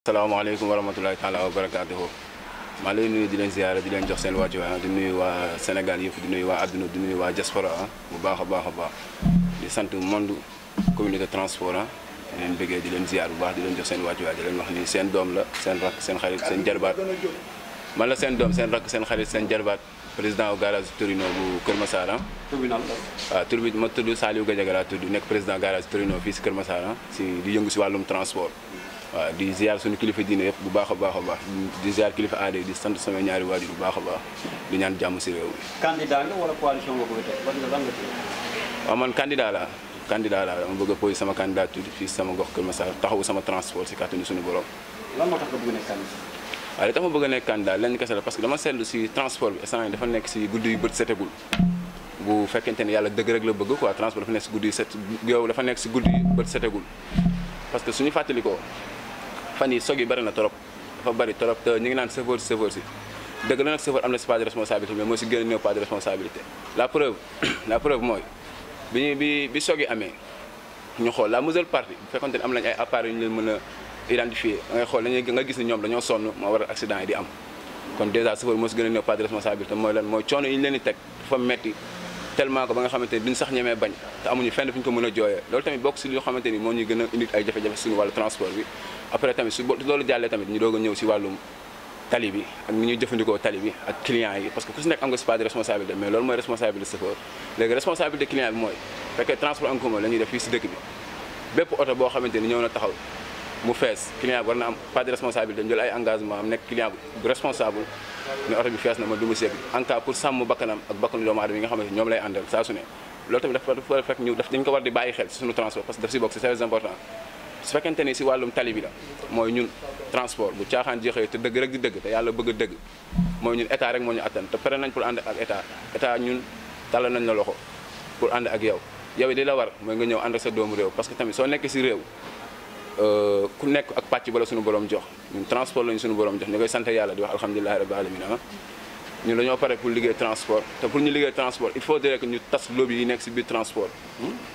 Assalamualaikum warahmatullahi taala wabarakatuh. maa lay nuyu di leen ziyaara di leen jox seen wàccuwaay di nuyu waa Sénégal yëpp di nuyu waa àdduna di nuyu waa diaspora bu baax a baax di sant monde communauté transport di leen bëggee di leen ziyaar bu baax di leen jox seen wàccuwaay di leen wax ni seen doom la seen rakk seen xarit seen jarbaat man la seen doom seen rakk seen xarit seen jarbaat président garage Torino bu Kër Massar waaw tur bi ma tudd Saliou Gadiaga laa tudd nekk président garage Torino fii si Kër Massar si di yëngu si wàllum transport waaw di ziar suñu kilifa diine yëpp bu baax a baax di ziar kilifa aada yi di sant sama ñaari waajur bu baax a baax di ñaan jàmm si réew mi. candidat nga wala coalition nga bëgg a teg lan nga teg. waaw man candidat laa dama bëgg a posé sama candidature fii sama gox Kër Massar taxawu sama transport si kàttanu suñu borom. lan moo tax nga bëgg a nekk candidat. waaw li tax ma bëgg a nekk candidat lenn kese la parce que dama seetlu si transport bi instant yii dafa nekk si guddi yu bët setegul bu fekkente ne yàlla dëgg rek la bëgg quoi transport dafa nekk si guddi yu set yow dafa nekk si guddi yu bët setegul parce que suñu fàttalikoo fan yi sog yi bëri na trop dafa bëri trop te ñu ngi naan chauffeur si dëgg la nag chauffeur am na si part de responsabilité mais moo si gën a néew part de responsabilité la preuve mooy bi sog yi amee ñu xool la majeure partie bu fekkonte ne am nañ ay appareils yu ñu leen mën a identifier ngay xool nga gis ne ñoom dañoo sonn moo waral accident yi di am kon déjà chauffeur moo si gën a néew part de responsabilité mooy lan mooy coono yi ñu leen di teg dafa metti tellement que ba nga xamante ni duñ sax ñemee bañ te amuñu fenn fu ñu ko mën a jooyee loolu tamit bokk si li nga xamante ni moo ñuy gën a indi ay jafe-jafe suñu wàllu transport bi après tamit su loolu jàllee tamit ñu doog a ñëw si wàllum tali bi ak ni ñuy jëfandikoo tali bi ak client yi parce que ku si nekk am nga si part de responsabilité mais loolu mooy responsabilité chauffeur léegi responsabilité client bi mooy fekkee transport en commun la ñuy def fii si dëkk bi bépp oto boo xamante ni ñëw na taxaw mu fees client bi war na am part de responsabilité jël ay engagement am nekk client bu responsable ne oto bi fees na ma du ma seeg en cas pour sàmm bakkanam ak bakkanu doomu aadama yi nga xamante ni ñoom lay àndal saa su ne loolu tamit dafa fekk ñu dañ ko war di bàyyi xel si suñu transport parce que daf si bokk c'est très important su fekkente ni si wàllum tali bi la mooy ñun transport bu caaxaan jeexee te dëgg rek di dëgg te yàlla bëgg a dëgg mooy ñun état rek moo ñu attan te pare nañ pour ànd ak état ñun tàllal nañ la loxo pour ànd ak yow li la war mooy nga ñëw ànd ak sa doomu réew parce que tamit soo nekkee si réew ku nekk ak pàcc bala suñu borom jox ñun transport lañu suñu borom jox ñu koy sant yàlla di wax alhamdulilahi rabbil alamin ñun dañoo pare pour liggéey transport te pour ñu liggéey transport il faudrait que ñu tas lobby yi nekk si biir transport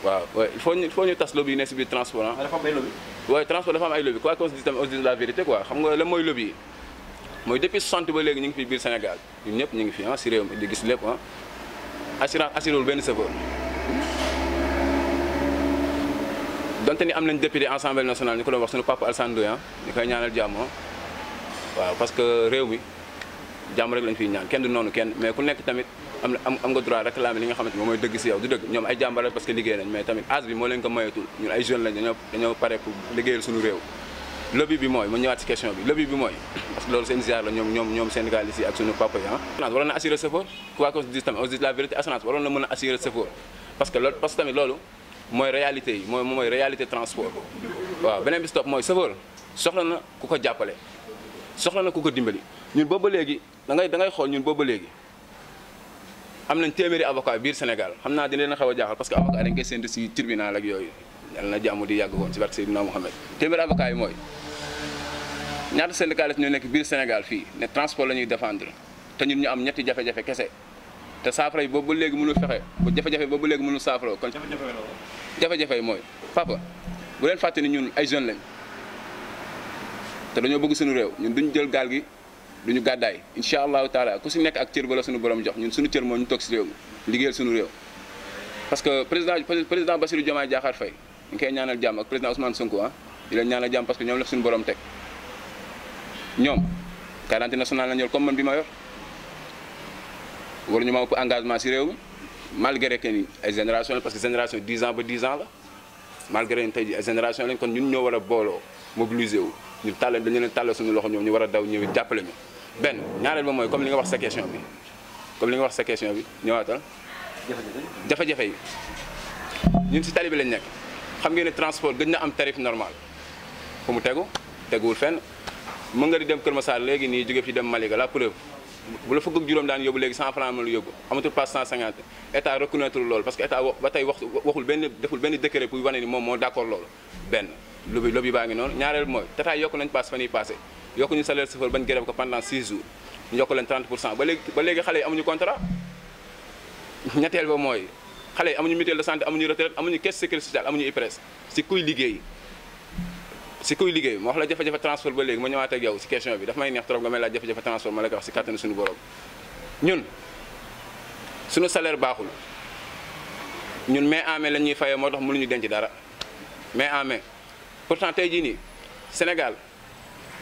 waaw il faut ñu tas lobby yi nekk si biir transport dafa am ay lobby. waaye transport dafa am ay lobby quoi qu'on se dise tamit on se dise la vérité quoi xam nga la mooy lobby yi mooy depuis 60 ba léegi ñu ngi fi biir Sénégal ñun ñëpp ñu ngi fi si réew mi di gis lépp assurance assuré wul benn chauffeur donte ni am nañ député Assemblée nationale ñu ko doon wax suñu papa Alassane Ndoye ñu koy ñaanal jàmm waaw parce que réew mi jàmm rek lañ fiy ñaan kenn du noonu kenn mais ku nekk tamit am nga droit réclamer li nga xamante moom mooy dëgg si yow du dëgg ñoom ay jàmbar la parce que liggéey nañ mais tamit âge bi moo leen ko mayeetul ñun ay jeunes lañ dañoo pare pour liggéeyal suñu réew lobby bi mooy ma ñëwaat si question bi lobby bi mooy parce que loolu seen ziar la ñoom syndicalistes yi ak suñu papa yi assurance waroon na assurer chauffeur quoi qu'on se dise tamit on se dise la vérité assurance waroon na mën a assurer chauffeur parce que tamit loolu mooy réalité yi mooy réalité transport waaw beneen bi stop mooy chauffeur soxla na ku ko jàppale soxla na ku ko dimbali ñun boobu ba léegi da ngay xool ñun boobu ba léegi am nañ téeméeri avocat biir Sénégal xam naa dina leen xaw a jaaxal parce que avocat dañ koy séntu si tribunal ak yooyu yàlla na jàmm di yàgg woon si barke Seydina Mohamed téeméeri avocat yi mooy ñaata syndicaliste ñoo nekk biir Sénégal fii ne transport la ñuy défendre te ñun ñu am ñetti jafe-jafe kese te saafara yi boobu ba léegi mënul fexe ba jafe-jafe boobu ba léegi mënul saafara kon jafe-jafe yi mooy papa bu leen fàtte ni ñun ay jeunes lañ te dañoo bëgg suñu réew ñun duñu jël gaal gi duñu gàddaay incha allahu taala ku si nekk ak cër ba la suñu borom jox ñun suñu cër moo ñu toog si réew mi liggéeyal suñu réew parce que président Bassirou Diomaye Diakhar Faye ñu koy ñaanal jàmm ak président Ousmane Sonko di leen ñaanal jàmm parce que ñoom la suñu borom teg ñoom carte nationale la ñor comme man bi ma yor waruñu ma ëpp engagement si réew mi malgré que ni ay génération parce que génération 10 ans ba 10 ans la malgré ni tey ji ay génération lañ kon ñun ñoo war a booloo mobiliser wu ñu tàllal dañu leen tàllal suñu loxo ñoom ñu war a daw ñëw jàppale ñu benn ñaareel ba mooy comme li nga wax sa question bi ñëwaatal jafe-jafe yi ñun si tali bi lañ nekk xam ngeen ne transport gëj na am tarif normal fu mu teguwul fenn mën nga di dem Kër Massar léegi nii jóge fi dem Malika la preuve bu la fukk ak juróom daan yóbbu léegi 100 francs ma la yóbbu amatul passe 150 état reconnaître loolu parce que état ba tey deful benn décret pour wane ni moom moo d'accord loolu benn lobby baa ngi noonu ñaareel mooy tataay yokku nañ passe fan yi passé yokku ñu salaire chauffeur bañ grève ko pendant 6 jours ñu yokku leen 30% ba léegi xale yi amuñu contrat ñetteel ba mooy xale yi amuñu mutuelle de santé amuñu retraite amuñu caisse sécurité sociale amuñu IPRES si kuy liggéey si kuy liggéey ma wax la jafe-jafe transport ba léegi ma ñëwaat ak yow si question bi daf may neex trop nga may laaj jafe-jafe transport ma la ko wax si kàttanu suñu borom ñun suñu salaire baaxul ñun mai en mai la ñuy fayee moo tax mënuñu denc dara mai en mai pourtant tey jii nii Sénégal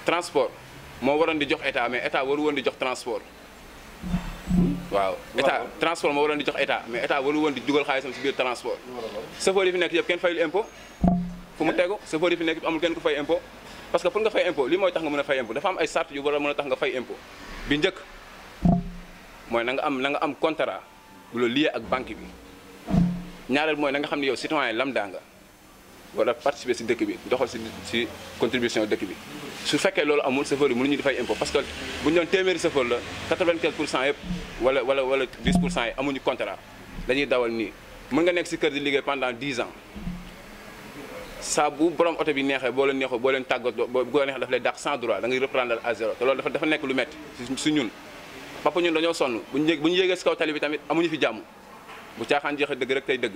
transport moo waroon di jox état mais état waru woon di jox transport waaw état transport moo waroon di jox état mais état waru woon di dugal xaalisam si biir transport chauffeur yi fi nekk yëpp kenn fayul impôt fu mu tegu chauffeur yi fi nekk amul kenn ku fay impôt parce que pour nga fay impôt li mooy tax nga mën a fay impôt dafa am ay sart yu war a mën a tax nga fay impôt bi njëkk mooy na nga am contrat bu la lié ak banque bi ñaareel mooy na nga xam ne yow citoyen lambda nga war a participer si dëkk bi doxal si contribution dëkk bi su fekkee loolu amul chauffeur yi mënuñu di fay impôt parce que bu ñu doon téeméeri chauffeur la 95% yëpp wala 10% yi amuñu contrat dañuy dawal nii mën nga nekk si kër di liggéey pendant 10 ans saa bu borom oto bi neexee boo leen neexoo boo leen tàggatoo boo neexee daf lay dàq sans droit da ngay reprendre à zéro te loolu dafa nekk lu métti si ñun papa ñun dañoo sonn bu ñu yéegee si kaw tali bi tamit amuñu fi jàmm bu caaxaan jeexee dëgg rek tey dëgg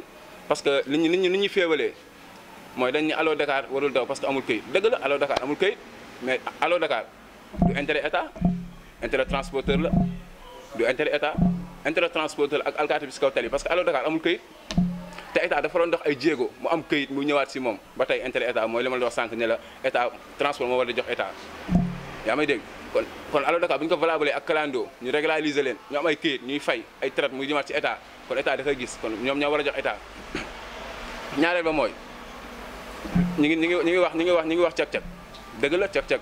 parce que nit ñi féewalee mooy dañ ñu Allo Dakar warul daw parce que amul këyit dëgg la Allo Dakar amul këyit mais Allo Dakar du intérêt état intérêt transporteur la du intérêt état intérêt transporteur ak alkaati bi si kaw tali parce que Allo Dakar amul këyit te état dafa doon dox ay jéego mu am këyit mu ñëwaat si moom ba tey intérêt état mooy li ma la wax sànq ne la état transport moo war a jox état yaa may dégg kon Allo Dakar bu ñu ko valable ak clando ñu régulariser leen ñu am ay këyit ñuy fay ay traite muy jëmaat ci état kon état dafay gis kon ñoom ñoo war a jox état ñaareel ba mooy ñi ngi wax cag-cag dëgg la cag-cag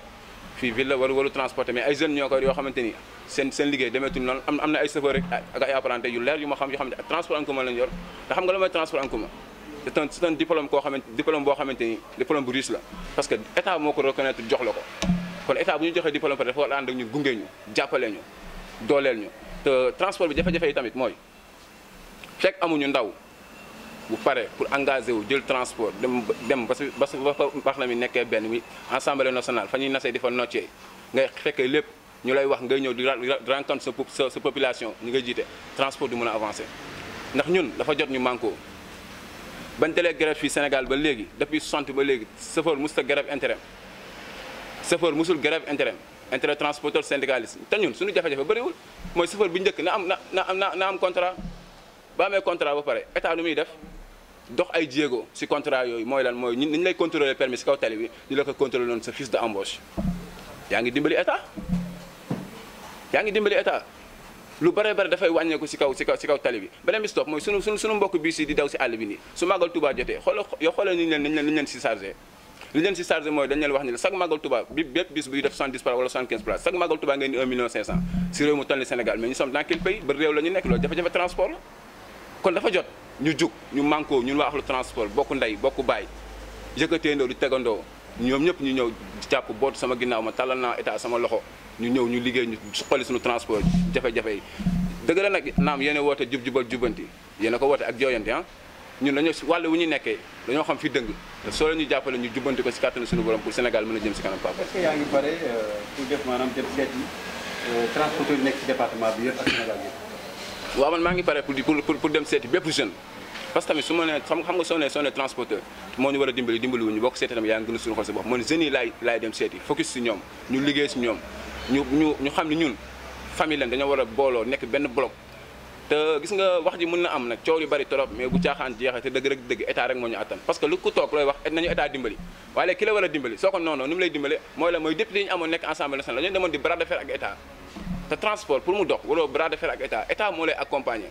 fii ville la waru transporter mais ay jeunes ñoo ko yoo xamante ni seen liggéey demeetul noonu am na ay chauffeur rek ak ay apprenti yu leer yu ma xam yoo xamante transport en commun lañu yor te xam nga la mooy transport en commun c'est un diplôme boo xamante ni diplôme bu riche la parce que état moo ko reconnaître jox la ko kon état bu ñu joxee diplôme pare dafa war a ànd ak ñu gunge ñu jàppale ñu dooleel ñu te transport bi jafe-jafe yi tamit mooy fekk amuñu ndaw bu pare pour engager wu jël transport dem ba baax na mi nekkee benn mi assemblée nationale fa ñuy nasee di fa noccee ngay fekkee lépp ñu lay wax ngay ñëw di rencontre sa population ñu ngay jiite transport du mën a avancer ndax ñun dafa jot ñu manko bañ dalee grève fii Sénégal ba léegi depuis 60 ba léegi chauffeur musul grève intérim chauffeur musul grève intérim intérêt transporteur syndicaliste te ñun suñu jafe-jafe bëriwul mooy chauffeur bu njëkk na am contrat ba amee contrat ba pare état lu muy def dox ay jéego si contrat yooyu mooy lan mooy ni ñu lay contrôler permis si kaw tali bi ñu la ko contrôler noonu sa fiche de embauche yaa ngi dimbali état lu bare dafay wàññeeku si kaw tali bi beneen bi stop mooy sunu mbokk bii si di daw si àll bi nii su màggal Touba jotee xoolee ni ñu leen si chargé li leen si chargé mooy dañ leen wax ni la chaque màggal Touba bépp bis buy def 70 places wala 75 places chaque màggal Touba ngeen di 1 million 500 si réew mu toll ni Sénégal mais ñu sommes dans quel pays ba réew la ñu nekk loolu jafe-jafe transport la kon dafa jot ñu jug ñu manko ñun waa axlu transport bokk ndey bokk baay yëkkateendoo di tegandoo ñoom ñëpp ñu ñëw jàpp bootu sama ginnaaw ma tàllal naa état sama loxo ñu ñëw ñu liggéey ñu suqali suñu transport jafe-jafe yi dëgg la nag naam yéen a woote jub-jubal jubanti yéen a ko woote ak jooyanti ñun dañoo si wàll wu ñu nekkee dañoo xam fi dëng te soo la ñu jàppale ñu jubanti ko si kàttanu suñu borom pour Sénégal mën a jëm si kanam papa. est-ce que yaa ngi pare pour def maanaam dem seet yi transporteur yi nekk si département bi yëpp ak Sénégal yëpp. waaw man maa ngi pare pour dem seeti bépp jeune parce que tamit su ma nee xam nga soo nee transporteur moo ñu war a dimbali wuñu boo ko seetee tamit yaa ngi gën a suñu xol sa bopp moo ne jeunes yi laay dem seeti focus si ñoom ñu liggéey si ñoom ñu xam ne ñun famille lañ dañoo war a booloo nekk benn bloc te gis nga wax ji mën na am nag coow yu bari trop mais bu caaxaan jeexee te dëgg état rek moo ñu attan parce que lu ku toog looy wax nañu état dimbali waaye léegi ki la war a dimbali soo ko noonu ni mu lay dimbale mooy député yi ñu amoon nekk ensemble national dañoo demoon di bras de fer ak état te transport pour mu dox waroo bras de fer ak état moo lay accompagner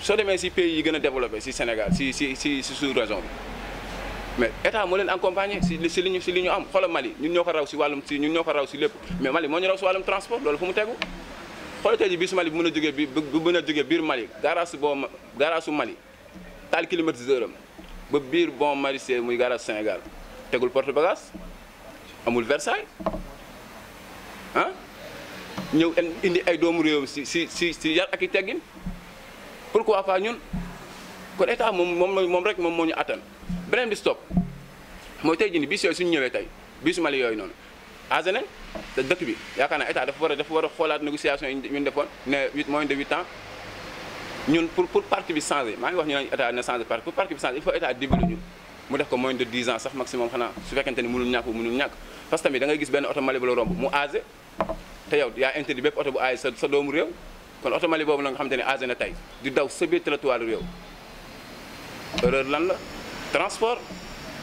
soo demee si pays yi gën a développé si Sénégal si sous région bi mais état moo leen accompagner si li ñu am xoolal Mali ñun ñoo ko raw si lépp mais Mali moo ñu raw si wàllum transport loolu fu mu tegu xoolal tey ji bisu Mali bu mën a jógee biir Mali garage su Mali taal climatiseur am ba biir bon marché muy garage Sénégal tegul porte bagage amul Versailles ñëw indi ay doomu réewam si yar ak i teggin pourquoi pas ñun kon état moom rek moo ñu attan beneen bi stop mooy tey jii nii bis yooyu suñu ñëwee tey bisu Mali yooyu noonu âgé nañ te dëkk bi yaakaar naa état dafa war a xoolaat négociation yi ñu defoon ne moins de 8 ans ñun pour parti bi changer maa ngi wax ñu ne état na changer parti pour parti bi changer il faut état dimbali ñu mu def ko moins de 10 ans sax maximum xanaa su fekkente ni mënul ñàkk parce que tamit da ngay gis benn oto Mali ba la romb mu âgé te yow yaa interdit bépp oto bu âgé sa doomu réew kon oto Mali boobu la nga xamante ne âgé na tey di daw sa biir territoire réew erreur lan la transport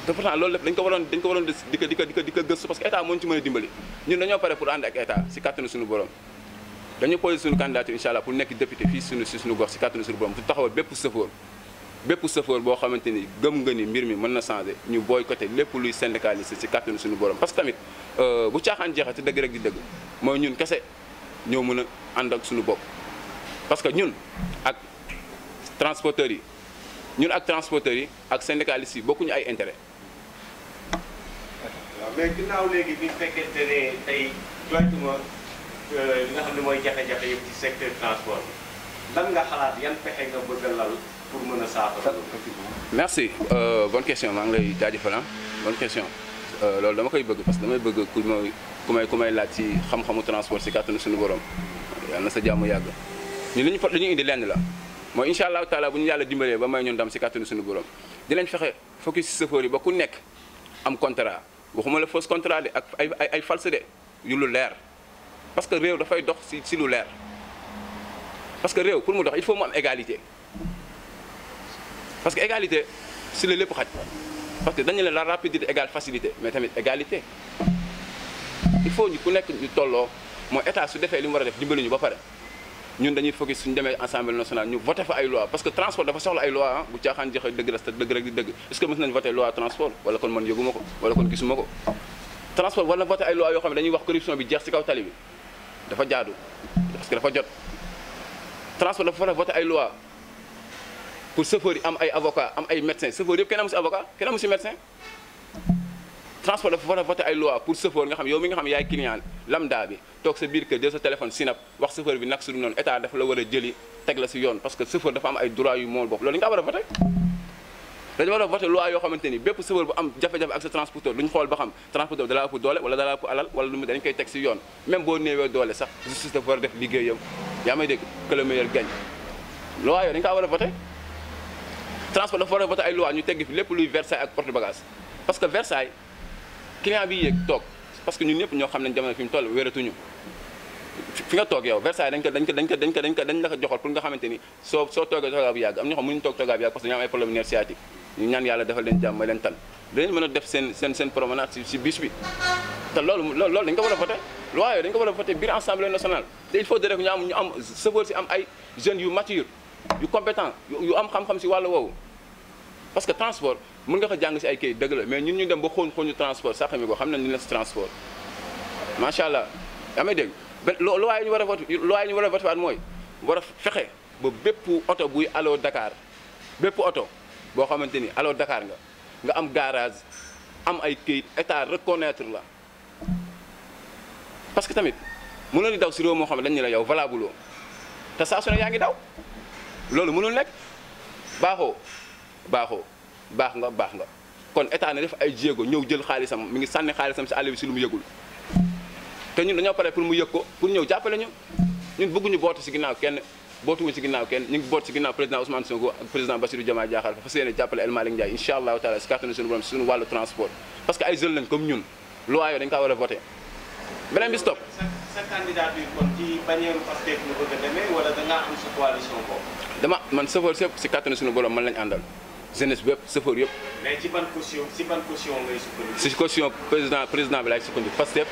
te pourtant loolu lépp dañ ko waroon di ko gëstu parce que état moo ñu ci mën a dimbali ñun dañoo pare pour ànd ak état si kàttanu suñu borom dañu posé suñu candidature incha allah pour nekk député fii suñu gox si kàttanu suñu borom pour taxawal bépp chauffeur boo xamante ni gëm nga ni mbir mi mën na changé ñu boycotté lépp luy syndicaliste si kàttanu suñu borom parce que tamit bu caaxaan jeexee te dëgg rek di dëgg mooy ñun kese ñoo mën a ànd ak suñu bopp parce que ñun ak transporteurs yi ak syndicalistes yi bokkuñu ay intérêt. waaw mais ginnaaw léegi bi fekkente ne tey joytuma li nga xam ne mooy jafe-jafe yëpp ci secteur transport bi lan nga xalaat yan pexe nga bëgg a lal pour mën a saafara. merci bonne question maa ngi lay jaajëfal bonne question loolu dama koy bëgg parce que damay bëgg ku may laaj ci xam-xamu transport si kàttanu suñu borom yàlla na sa jàmm yàgg ñun li ñu indi lenn la mooy incha allahu taala bu ñu yàlla dimbalee ba may ñun ndam si kàttanu suñu borom dinañ fexe focus si chauffeur yi ba ku nekk am contrat waxuma la fausse contrat de ak ay false de yu lu leer parce que réew dafay dox si lu leer parce que réew pour mu dox il faut mu am égalité parce que égalité si la lépp xaj parce que dañu ne la rapidité égale facilité mais tamit égalité il faut ñu ku nekk ñu tolloo mooy état su defee li mu war a def dimbali ñu ba pare ñun dañuy focus suñu demee assemblée nationale ñu voté fa ay loi parce que transport dafa soxla ay loi bu caaxaan joxe dëgg la te dëgg rek di dëgg est-ce que mës nañu voté loi transport wala kon man yëguma ko wala kon gisuma ko transport war na voté ay loi yoo xam ne dañuy wax corruption bi jeex ci kaw tali bi dafa jaadu parce que dafa jot transport dafa war a voté ay loi pour chauffeur yi am ay avocat am ay médecin chauffeur yëpp kenn amu si avocat kenn amu si médecin transport dafa war a voté ay loi pour chauffeur nga xam yow mi nga xam yaay client lambda bi toog sa biir kër jël sa téléphone sinap wax chauffeur bi nag su dul noonu état dafa la war a jëli teg la si yoon parce que chauffeur dafa am ay droit yu moom bopp loolu dañu ko war a voté dañu war a voté loi yoo xamante ni bépp chauffeur bu am jafe-jafe ak sa transporteur duñu xool ba xam transporteur da la ëpp doole wala da la ëpp alal wala lu mu dañ koy teg si yoon même boo néewee doole sax justice dafa war a def liggéeyam yaa may dégg que le meilleur gagne loi yooyu dañu ko war a voté transport dafa war a voté ay loi ñu tegg fi lépp luy Versailles ak porte bagage parce que Versailles client bi yéeg toog parce que ñun ñëpp ñoo xam nañ jamono fi mu toll wératuñu fi nga toog yow Versailles dañ la ko joxal pour nga xamante ni soo toogee toogaa bu yàgg am ñoo xam mënuñu toog toogaa bu yàgg parce que ñoo am ay problème nerf sciatique ñu ñaan yàlla defal leen jàmm may leen tan dañu mën a def seen promenade si bus bi te loolu dañ ko war a voté loi yooyu dañ ko war a voté biir assemblée nationale te il faut que ñu am chauffeur si am ay jeunes yu mature yu compétent yu am xam-xam si wàllu woowu parce que transport mën nga ko jàng si ay kayit dëgg la mais ñun ñu dem ba xooñu transport sax mi ko xam nañ ni la si transport macha allah yaa may dégg loi yi ñu war a voté waat mooy war a fexe ba bépp oto buy allo Dakar bépp oto boo xamante ni allo Dakar nga am garage am ay kayit état reconnaître la parce que tamit mënoo di daw si réew moo xam ne dañ ne la yow valable loo te saa su ne yaa ngi daw loolu mënul nekk baax nga kon état ne def ay jéego ñëw jël xaalisam mi ngi sànni xaalisam si àll bi si lu mu yëgul te ñun dañoo pare pour mu yëg ko pour ñëw jàppale ñu ñun bëgguñu bootu si ginnaaw kenn bootuwuñu si ginnaaw kenn ñu ngi boot si ginnaaw président Ousmane Sonko ak président Bassirou Diomaye Diakhar Faye fas yéene jàppale El Malick Ndiaye incha allahu taala si kàttanu suñu borom si suñu wàllu transport parce que ay jeunes lañ comme ñun loi yooyu dañu kaa war a voté beneen bi stop sa candidature kon ci bannière Pastef nga bëgg a demee wala da ngaa am sa coalition boobu. man chauffeur yëpp si kàttanu suñu borom man lañ àndal jeunesse bi yëpp chauffeur yëpp. mais ci ban caution ngay sukkandiku. si caution président bi laay sukkandiku Pastef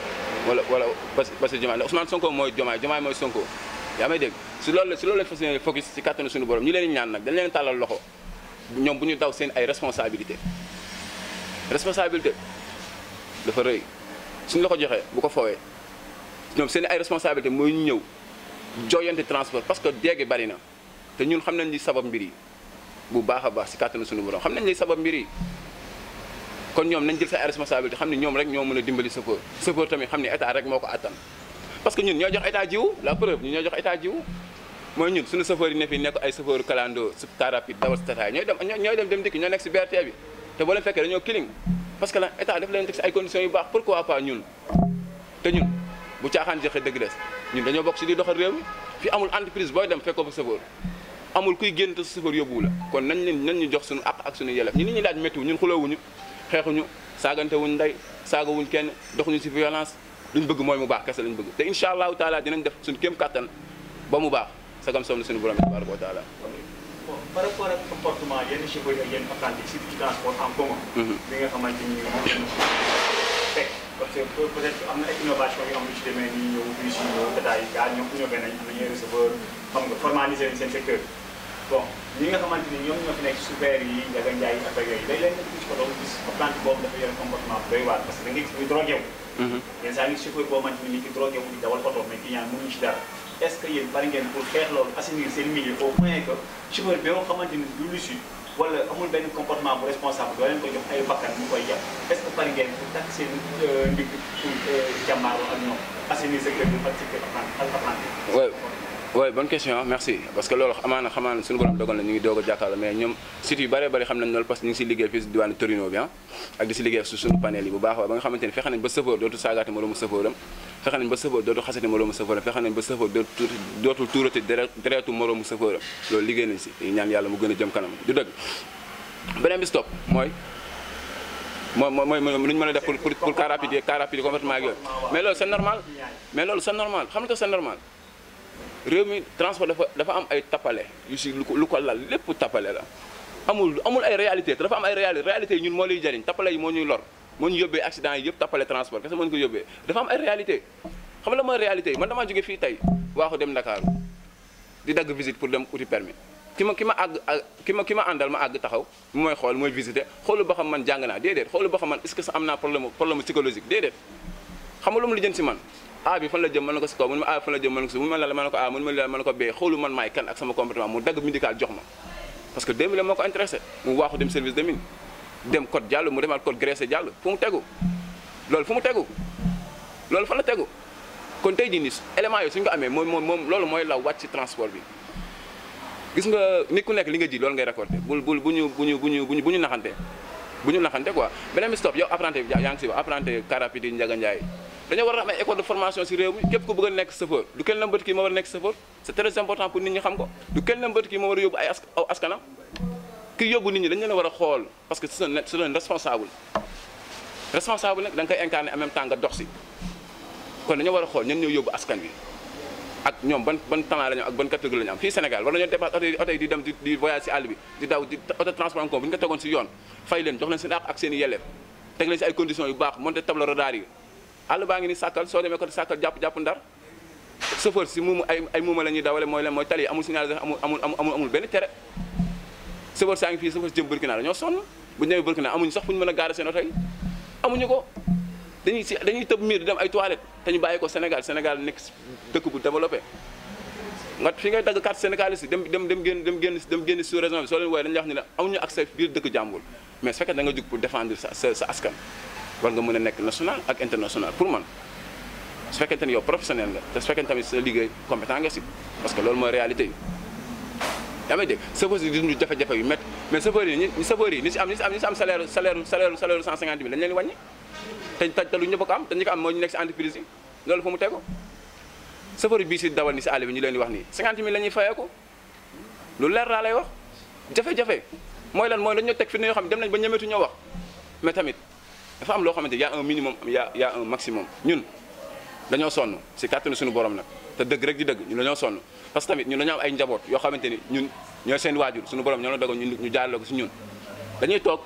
wala Bassirou Diomaye ndax Ousmane Sonko mooy Diomaye mooy Sonko yaa may dégg si loolu lañ fas yéene focus si kàttanu suñu borom ñu leen di ñaan nag dañ leen tàllal loxo ñoom bu ñu daw seen ay responsabilité dafa rëy suñu la ko joxee bu ko foowee ñoom seen ay responsabilité mooy ñu ñëw jooyante transport parce que déegi bari na te ñun xam nañ li sabab mbir yi bu baax a baax si kàttanu suñu borom xam nañ li sabab mbir yi kon ñoom nañ jël sa ay responsabilité xam ne ñoom rek ñoo mën a dimbali chauffeur tamit xam ne état rek moo ko attan parce que ñun ñoo jox état jiwu la preuve ñun ñoo jox état jiwu mooy ñun suñu chauffeur yi ne fi nekk ay chauffeur kalando su car rapide dawal si tataay ñooy dem dikki ñoo nekk si BRT bi te boo leen fekkee dañoo kiling parce que la état daf leen teg si ay conditions yu baax pourquoi pas ñun te ñun bu caaxaan joxe dëgg des ñun dañoo bokk si di doxal réew mi fi amul entreprise booy dem fekkoo fa chauffeur amul kuy génn te chauffeur yóbbuwu la kon nañ ñu jox suñu àq ak suñu yelef ñi nit ñi laaj méttiwu ñun xuloowuñu xeexuñu saagante wuñ ndey saagawuñ kenn doxuñu ci violence luñ bëgg mooy mu baax kese lañ bëgg te incha allahu taala dinañ def suñu kéem kattan ba mu baax sagam soom na suñu borom tabaraka wa taala. bon par rapport ak comportement yenn chauffeurs ak yenn apprentis surtout ci transport en commun. li nga xamante ni moom lañ fekk parce que peut-être am na ay innovation yu am lu ci demee nii ñëw bus yi ñëw tata yi gars ñoom innové nañ am nañu receveur xam nga formaliser nañ seen secteur bon ñi nga xamante ni ñoom ñoo fi nekk super yi Ndiaga Ndiaye ak affaire yooyu day leen nekk ci ko doon gis apprenti boobu dafa yore comportement bu doy waar parce que da nga gis muy drogué wu. yenn saa ngi chauffeur boo xamante ni ki drogué wu di dawal oto mais client mënuñu ci dara. est-ce que yéen bari ngeen pour xeex loolu assainir seen milieu au point que chauffeur bi nga xamante ni du lucide wala amul benn comportement bu responsable doo leen ko jox ay bakkan mu koy yàq est-ce que bari ngeen pour takk seen ndig pour jàmmaarloo ak ñoom assainir secteur bi ak secteur apprenti. oui bonne question merci parce que loolu amaana suñu borom dogal na ñu ngi doog a jàkkaarloo mais ñoom sites yu bëree bëri xam nañ loolu parce que ñu ngi si liggéey fii si diwaanu Torino bi ak di si liggéey su suñu panel yi bu baax ba nga xamante ni fexe nañ ba chauffeur dootu saagaate moroomu chauffeuram fexe nañ ba chauffeur dootu xasati moroomu chauffeuram fexe nañ ba chauffeur dootul tuurati deretu moroomu chauffeuram loolu liggéey nañ si ñaan yàlla mu gën a jëm kanam du dëgg beneen bi stop mooy lu ñu mën a def pour car rapide comportement ak yooyu mais loolu c'est normal xam nga c'est normal réew mi transport dafa am ay tappale yu si lu ko lal lépp tappale la amul ay réalité te dafa am ay réalité yi ñun moo lay jariñ tappale yi moo ñuy lor moo ñu yóbbee accident yi yëpp tappale transport kese moo ñu ko yóbbee dafa am ay réalité xam nga la mooy réalité yi man damaa jógee fii tey waaxu dem Ndakaaru di dagg visite pour dem uti permis ki ma àndal ma àgg taxaw mu mooy xool mooy visiter xoolu ba xam man jàng naa déedéet xoolu ba xam man est-ce que ça am naa problème psychologique déedéet xam nga lu mu lijjanti si man A bi fan la jëm mën na ko si kaw mun ma A fan la jëm mën na ko si mun ma la mën na ko A mun ma la mën na ko B xoolu man maay kan ak sama comportement mu dagg médical jox ma parce que 2000 moo ko intéressé mu waaxu dem service de mine dem code jàll mu demaat code graissé jàll fu mu tegu loolu fan la tegu kon tey jii nii élément yooyu suñu ko amee moom loolu mooy la wàcc ci transport bi gis nga nit ku nekk li nga ji loolu ngay récolté bu ñu naxante quoi beneen bi stop yow apprenti bi yaa ngi si wax apprenti car rapide yi Ndiaga Ndiaye dañoo war a am ay école de formation si réew mi képp ku bëgg a nekk chauffeur du kenn la mbët kii moo war a nekk chauffeur c'est très important pour nit ñi xam ko du kenn la mbët kii moo war a yóbbu ay askanam kii yóbbu nit ñi dañu leen war a xool parce que c'est un responsable nag da nga koy incarner en même temps nga dox si kon dañoo war a xool ñen ñoo yóbbu askan wi ak ñoom ban talent la ñu ak ban catégorie la ñu am fii Sénégal war nañoo dépassé oto yi di dem di voyage si àll bi di daw di auto transport en commun bu ñu ko tegoon si yoon fay leen jox leen seen ak seen i yelleef teg leen si ay conditions yu baax monté tableau radar yi àll baa ngi ni sàkkal soo demee ko sàkkal jàpp ndar chauffeur si muuma ay muuma la ñuy dawale mooy tali amul signalisation amul benn tere chauffeur saa ngi fii chauffeur si jëm Burkina dañoo sonn bu ñu demee Burkina amuñu sax fu ñu mën a garer seen oto yi amuñu ko dañuy tëb miir di dem ay toilettes te ñu bàyyi ko Sénégal nekk dëkk bu développé nga fi ngay dagg carte sénégalais yi dem génn sous région bi soo leen wooyee dañuy wax ni ne amuñu accès biir dëkk jàmbur mais su fekkee da nga jug pour défendre sa askan war nga mën a nekk national ak international pour man su fekkente ni yow professionnel nga te su fekkee tamit sa liggéey compétent nga si parce que loolu mooy réalité yi yaa may dégg chauffeur yi di ñu jafe-jafe yu métti mais chauffeur yi ñi si am salaire 150 000 dañu leen di wàññi te lu ñëpp ko am te ñu ko am mooy ñu nekk si entreprise yi loolu fu mu tegu chauffeur yi bii si dawal ni si àll bi ñu leen di wax nii 50 000 la ñuy fayee ko lu leer laa lay wax jafe-jafe mooy lan mooy dañoo teg fi ne yoo xam ne dem nañ ba ñemetu ñoo wax mais tamit dafa am loo xamante y a un minimum y a un maximum ñun dañoo sonn si kàttanu suñu borom nag te dëgg rek di dëgg ñun dañoo sonn parce que tamit ñun dañoo am ay njaboot yoo xamante ni ñun ñooy seen waajur suñu borom ñoo la dogal ñu jaarale ko si ñun dañuy toog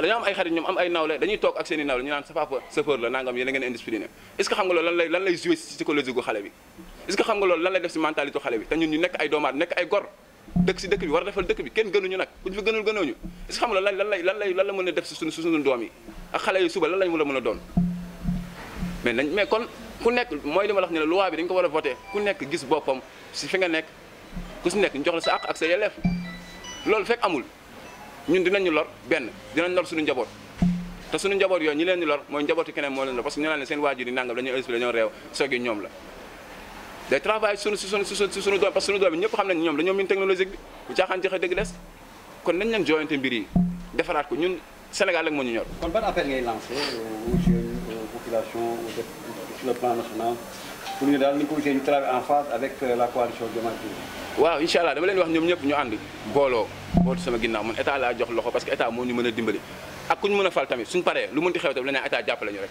dañoo am ay xarit ñoom am ay nawle dañuy toog ak seen i nawle ñu naan sa papa chauffeur la nangam yéen a ngeen indiscipliné est ce que xam nga loolu lan lay joué si psychologie gu xale bi est ce que xam nga loolu lan lay def si mentalité xale bi te ñun ñu nekk ay doomaat nekk ay gor dëkk si dëkk bi war a defal dëkk bi kenn gënuñu nag ku ñu fi gënul gënooñu est ce que xam nga lan la mën a def si suñu doom yi ak xale yi suba lan lañ mën a doon mais kon ku nekk mooy li ma la wax ne la loi bi dañu ko war a voté ku nekk gis boppam si fi nga nekk ku si nekk ñu jox la sa àq ak sa yelleef loolu fekk amul ñun dinañu lor dinañ lor suñu njaboot te suñu njaboot yooyu ñi leen di lor mooy njabooti keneen moo leen lor parce que ñu naan leen seen waajur yi nangam dañuy expliqué dañoo réew soog yi ñoom la day travail suñu doom parce que suñu doom yi ñëpp xam nañ ñoom dañoo min technologique bi bu caaxaan joxe dëgg des kon nañ leen jooyante mbir yi defaraat ko ñun Sénégal rek moo ñu ñor. kon ban appel ngay lancé aux jeunes aux populations sur le plan national pour ñu daal ni ko gisee ñu travailler en phase avec la coalition Diomaye Président waaw incha allah dama leen wax ñoom ñëpp ñu ànd booloo bootu sama ginnaaw man état laa jox loxo parce que état moo ñu mën a dimbali ak ku ñu mën a fal tamit suñ paree lu mënti xew tamit la ñaan état jàppale ñu rek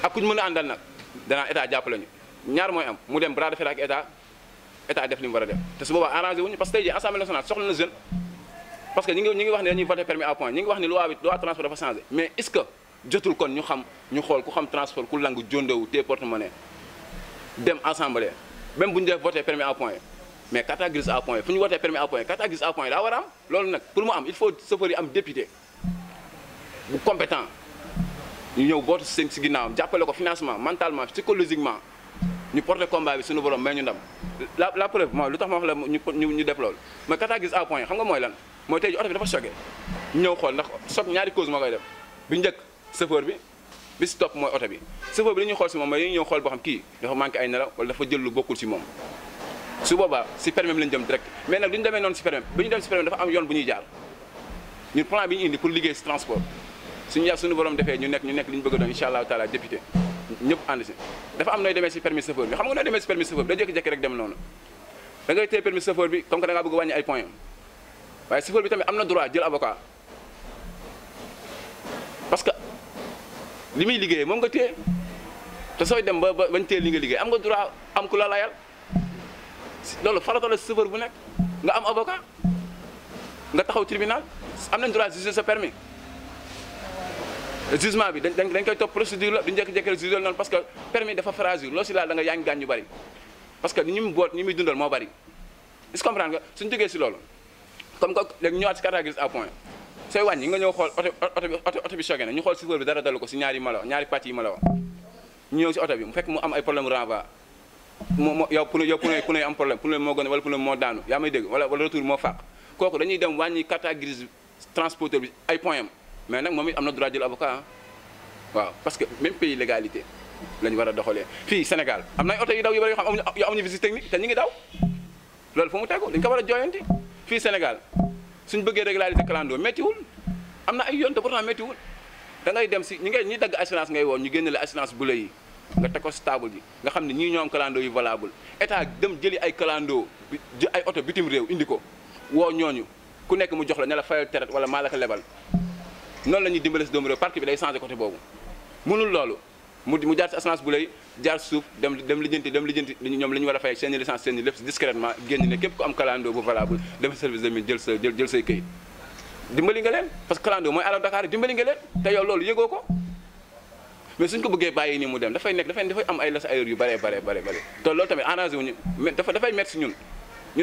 ak ku ñu mën a àndal nag danaa état jàppale ñu ñaar mooy am mu dem bras de fer ak état def li mu war a def te su boobaa arrangé wuñu parce que tey jii assemblée nationale soxla na jeune parce que ñi ngi wax ne dañuy voté permis à point ñi ngi wax ne loi transport dafa changé mais est-ce que jotul kon ñu xool ku xam transport ku langu jondewu te porte-monnaie dem assemblée même bu ñu def voté permis à point mais carte grise à point fu ñu voté permis à point carte grise à point daa war a am loolu nag pour mu am il faut chauffeur yi am député bu compétent ñu ñëw bootu si ginnaawam jàppale ko financement mentalement psychologiquement ñu porté combat bi suñu borom may ñu ndam la preuve mooy lu tax ma wax la ñu def loolu mais carte grise à point xam nga mooy lan mooy tey ji oto bi dafa choqué ñu ñëw xool ndax choc ñaari cause moo koy def bi njëkk chauffeur bi si topp mooy oto bi chauffeur bi li ñuy xool si moom mooy dañuy ñëw xool boo xam kii dafa manqué ay nelaw wala dafa jël lu bokkul si moom su boobaa si permis lañ jëm direct mais nag du ñu demee noonu si permis bi ñu dem si permis dafa am yoon bu ñuy jaar ñun plan bi ñu indi pour liggéey si transport suñu borom defee ñu nekk li ñu bëgg a doon incha allahu taala député ñëpp ànd si dafa am nooy demee si permis chauffeur bi xam nga nooy demee si permis chauffeur bi da jékki-jékki rek dem noonu da ngay téye permis chauffeur bi comme que da ngaa bëgg a wàññi ay points waaye chauffeur bi tamit am na droit jël avocat parce que li muy liggéeyee moom nga téye te sooy dem bañ téye li nga liggéey am nga droit am ku la layal loolu farata la chauffeur bu nekk nga am avocat nga taxaw tribunal am nañ droit juger sa permis jugement bi dañ koy topp procédure la duñ jékki-jékki rek juger noonu parce que permis dafa fragile loo si laal da nga yaa ngi gaañ ñu bari parce que ñi mu boot ñi muy dundal moo bari est-ce que comprendre nga suñu jógee si loolu comme que léegi ñëwaat si carte grise à point sooy wàññi nga ñëw xool oto bi choqué na ñu xool chauffeur bi dara dalu ko si ñaari pàcc yi ma la wax ñu ñëw si oto bi mu fekk mu am ay problème renvoi yow pneu am problème pneu moo gën wala pneu moo daanu yaa may dégg wala retour moo fàq kooku dañuy dem wàññi carte grise transporteur bi ay point am mais nag moom it am na droit jël avocat waaw parce que même pays légalité la ñu war a doxalee fii Sénégal am na ay oto yu daw yu bëri yoo xam amuñu visite technique te ñu ngi daw loolu fu mu tegu dañu ko war a jooyanti fii Sénégal suñ bëggee régulariser clando méttiwul am na ay yoon te pourtant méttiwul da ngay dem si ñi dagg assurance ngay woon ñu génne la assurance bu yi nga teg ko si table ji nga xam ne ñii ñoo am clando yu valable état dem jëli ay clando ay oto bitim réew indi ko woo ñooñu ku nekk mu jox la ne la fayal traite wala maa la ko lebal noonu la ñuy dimbale si doomu réew parc bi day changé côté boobu mënul loolu mu jaar si assurance bu lay jaar suuf dem lijjanti ñoom li ñu war a fay seen i licence seen i lépp discrètement génn ne képp ku am clando bu valable dem service de mine jël say këyit dimbali nga leen parce que clando mooy alal Dakar dimbali nga leen te yow loolu yëgoo ko mais suñ ko bëggee bàyyi nii mu dem dafay am ay las ayeur yu bare te loolu tamit arrangé wuñu mais dafay métti si ñun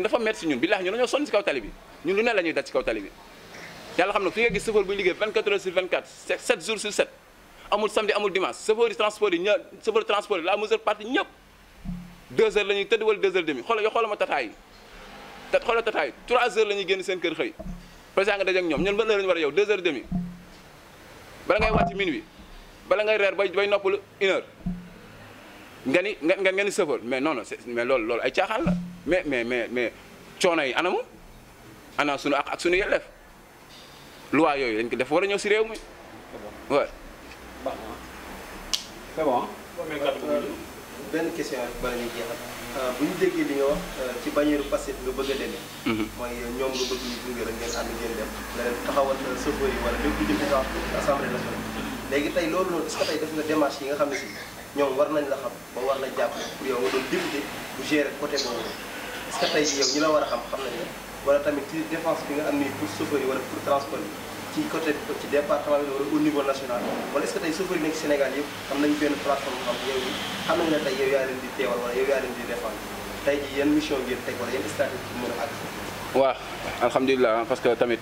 dafa métti si ñun billaahi ñun dañoo sonn si kaw tali bi ñun lu ne la ñuy daj si kaw tali bi yàlla xam na fi nga gis chauffeur buy liggéey 24 heures sur 24 7 jours sur 7 amul samedi amul dimanche chauffeur yi transport yi chauffeur transport yi la mesure partie ñëpp 2 heures la ñuy tëdd wala 2 heures demi xoolal ma tataay xoolal tataay 3 heures la ñuy génn seen kër xëy président nga daje ak ñoom ñun ban heure la ñu war a yow 2 heures demi bala ngay wàcc minuit bala ngay reer bay noppalu 1 heure nga ni chauffeur mais non mais loolu ay caaxaan la mais coono yi ana sunu ak sunu yelleef loi yooyu dañ ko def war a ñëw si réew mi waaw. c'est bon. benn question rek bala ñuy jeexal bu ñu déggee li nga wax ci bannière Pastef nga bëgg a demee. mooy ñoom nga bëgg ñu gunge la ngeen ànd ngeen dem nga leen taxawal chauffeur yi wala lépp lu jëm ci assemblée nationale. léegi tey loolu noonu est-ce que tey def nga démarche yi nga xam ne si ñoom war nañ la xam ba war la jàpp pour yow nga doon député bu gérer côté boobu est-ce que tey jii yow ñi la war a xam nañ la wala tamit ci défense bi nga am nii pour chauffeur yi wala pour transport yi ci côté ci département bi wala au niveau national wala est-ce que tey chauffeur yi nekk Sénégal yëpp am nañ benn plateforme xam yow yi xam nañ ne tey yow yaa leen di teewal wala yow yaa leen di défendre tey jii yan mission ngeen teg wala yan stratégie pour mën a àgg. waaw alhamdulilah parce que tamit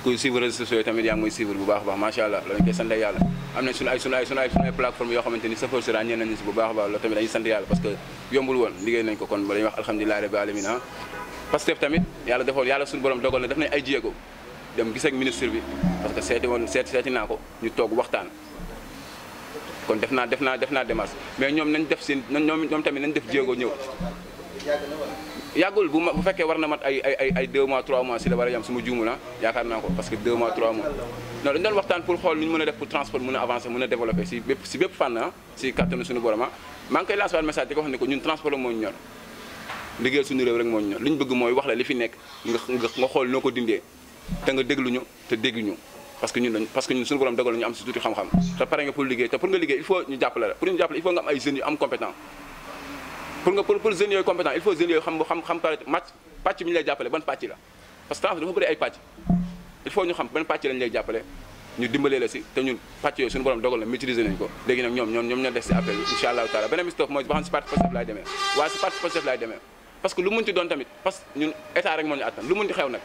kuy suivre réseaux sociaux yi tamit yaa ngi mooy suivre bu baax a baax macha allah loolu dañ koy sant yàlla am nañ sunu ay plateforme yoo xamante ni chauffeur si ràññee nañu si bu baax a baax loolu tamit dañuy sant yàlla parce que yombul woon liggéey nañ ko kon ba dañuy wax alhamdulilah rabbil alamin Pastef tamit yàlla defoon yàlla suñu borom dogal na def nañ ay jéego dem gis ak ministre bi parce que seeti naa ko ñu toog waxtaan kon def naa démarche mais ñoom nañ def seen ñoom tamit nañ def jéego ñëw yàggul bu fekkee war na mat ay 2 mois 3 mois si la war a yam su ma juumu na yaakaar naa ko parce que 2 mois 3 mois non dañu doon waxtaan pour xool nu ñu mën a def pour transport mën a avancer mën a développer si bépp fànn si kàttanu suñu borom maa ngi koy lancer waat message di ko wax ne ko ñun transport moo ñu ñor liggéeyal suñu réew rek moo ñu ñor li ñu bëgg mooy wax la li fi nekk nga xool noo ko dindee te nga dégluñu te dégguñu parce que ñun suñu borom dogal ñu am si tuuti xam-xam te pare nga pour liggéey te pour nga liggéey il faut ñu jàppale la pour ñu jàppale il faut nga am ay jeunes yu am compétent pour jeunes yooyu compétent il faut jeunes yooyu xam pàcc bi ñu lay jàppale ban pàcc la parce que dafa bëri ay pàcc il faut ñu xam ban pàcc lañ lay jàppale ñu dimbalee la si te ñun pàcc yooyu suñu borom dogal na maîtriser nañ ko léegi nag ñoom ñoo des si appel incha allahu taala beneen bi mooy ba xam si parti Pastef laay demee waaye si parti Pastef laay demee parce que lu mun ci doon tamit parce que ñun état rek moo ñu attan lu mun ci xew nag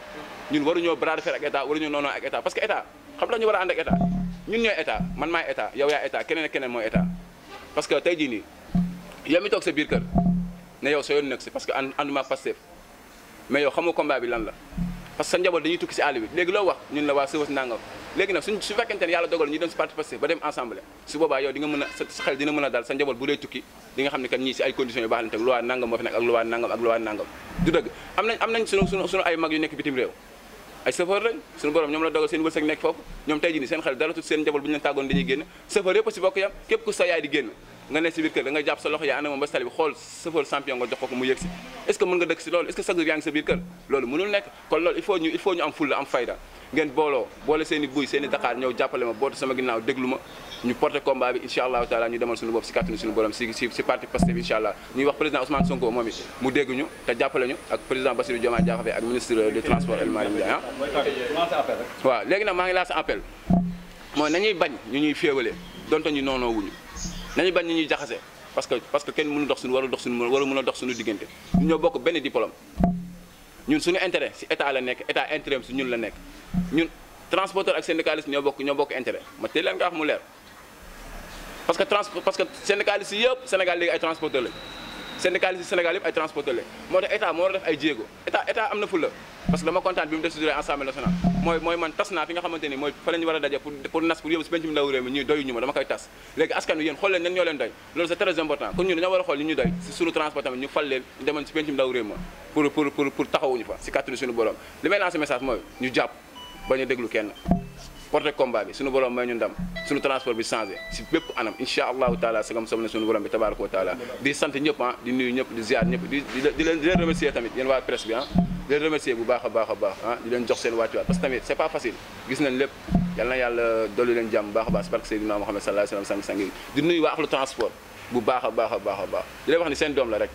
ñun waruñoo bras de fer ak état waruñoo noonoo ak état parce que état xam la ñu war a ànd ak état ñun ñooy état man maay état yow yaa état keneen ak keneen mooy état parce que tey jii nii yow mi toog sa biir kër ne yow sa yoon nekk si parce que ànduma Pastef mais yow xamoo combat bi lan la parce que sa njaboot dañuy tukki si àll bi léegi loo wax ñun la waa sëwas nangam léegi nag su fekkente ne yàlla dogal ñu dem si parti Pastef ba dem ensemble su boobaa yow di nga mën a sa xel dina mën a daal sa njaboot bu dee tukki di nga xam ne kat ñii si ay conditions yu baax lañ teg loi nangam moo fi nekk ak loi nangam ak loi nangam du dëgg am nañ sunu ay mag yu nekk bitim réew ay chauffeur lañ suñu borom ñoom la dogal seen wërsëg nekk foofu ñoom tey jii nii seen xel dara tut seen njaboot bu ñu leen tàggoon dañuy génn chauffeur yëpp si bokk yam képp ku sa yaay di génn nga ne si biir kër da nga jàpp sa loxo yaa ana moom ba si tali bi xool chauffeur champion nga jox ko mu yëg si est ce que mën nga dëkk si loolu est ce que chaque jour yaa ngi sa biir kër loolu mënul nekk kon loolu il faut ñu am fulla am fayda ngeen boole seen i buy seen i Dakar ñëw jàppale ma bootu sama ginnaaw déglu ma ñu porté combat bi incha allahu taala ñu demal suñu bopp si kàttanu suñu borom si parti Pastef incha allah ñuy wax président Ousmane Sonko moom it mu dégg ñu te jàppale ñu ak président Bassirou Diomaye Diakhar Faye ak ministre des transports El Malick Ndiaye waaw léegi nag maa ngi lancé appel mooy nañuy bañ ñu ñuy féewalee donte ñu noonoo wuñu nañuy bañ ñu ñuy jaxase parce que kenn mënu dox suñu waru mën a dox suñu diggante ñu ñoo bokk benn diplôme ñun suñu intérêt si état la nekk état intérêt si ñun la nekk ñun transporteur ak syndicaliste ñoo bokk intérêt ma teel leen nga wax mu leer parce que syndicaliste yi yëpp Sénégal léegi ay transporteur lañ syndicaliste yi Sénégal yëpp ay transporteur lañ moo tax état moo war a def ay jéego état am na fulla parce que dama kontaan bi mu décidé Assemblée nationale mooy man tas naa fi nga xamante ni mooy fa la ñu war a daje pour nas pour yóbbu si pencum ndaw réew mi ñuy doyuñu ma dama koy tas léegi askan wi yéen xool leen ñan ñoo leen doy loolu c'est très important kon ñun dañoo war a xool li ñu doy si suñu transport tamit ñu fal leen ñu demal si pencum ndaw réew ma pour taxawuñu fa si kàttanu suñu borom li may lancé message mooy ñu jàpp bañ a déglu kenn porté combat bi suñu borom may ñu ndam suñu transport bi changé si bépp anam incha allahu taala sagam som ne suñu borom bi tabaraka wa taala di sant ñëpp di nuyu ñëpp di ziar ñëpp di leen remercier tamit yéen waa presse bi di leen remercier bu baax a baax di leen jox seen wàccuwaat parce que tamit c'est pas facile gis nañ lépp yal na yàlla dolli leen jàmm bu baax a baax si barke Seydina Muhammad sallallahu alayhi wa sallam sang-sang di nuyu waa axlu transport bu baax a baax di leen wax ni seen doom la rek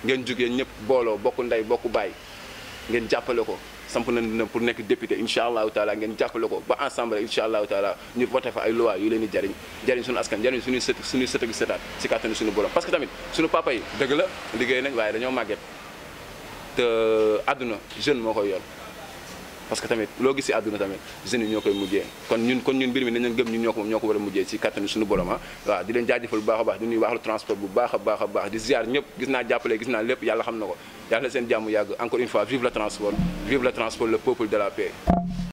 ngeen jógee ñëpp booloo bokk ndey bokk baay ngeen jàppale ko samp na pour nekk député incha allahu taala ngeen jàppale ko ba ensemble incha allahu taala ñu voté fa ay loi yu leen di jariñ suñu askan jariñ suñuy sët ak sëtaat si kàttanu suñu borom parce que tamit suñu papa yi dëgg la liggéey nañ waaye dañoo màgget te àdduna jeune moo koy yor parce que tamit loo gis si àdduna tamit jeunes yi ñoo koy mujjee kon ñun mbir mi nañ leen gëm ñun ñoo ko war a mujjee si kàttanu suñu borom waaw di leen jaajëfal bu baax a baax di nuyu waxlu transport bu baax a baax di ziar ñëpp gis naa jàppale gis naa lépp yàlla xam na ko yàlla seen jàmm yàgg encore une fois vive le transport le peuple de la paix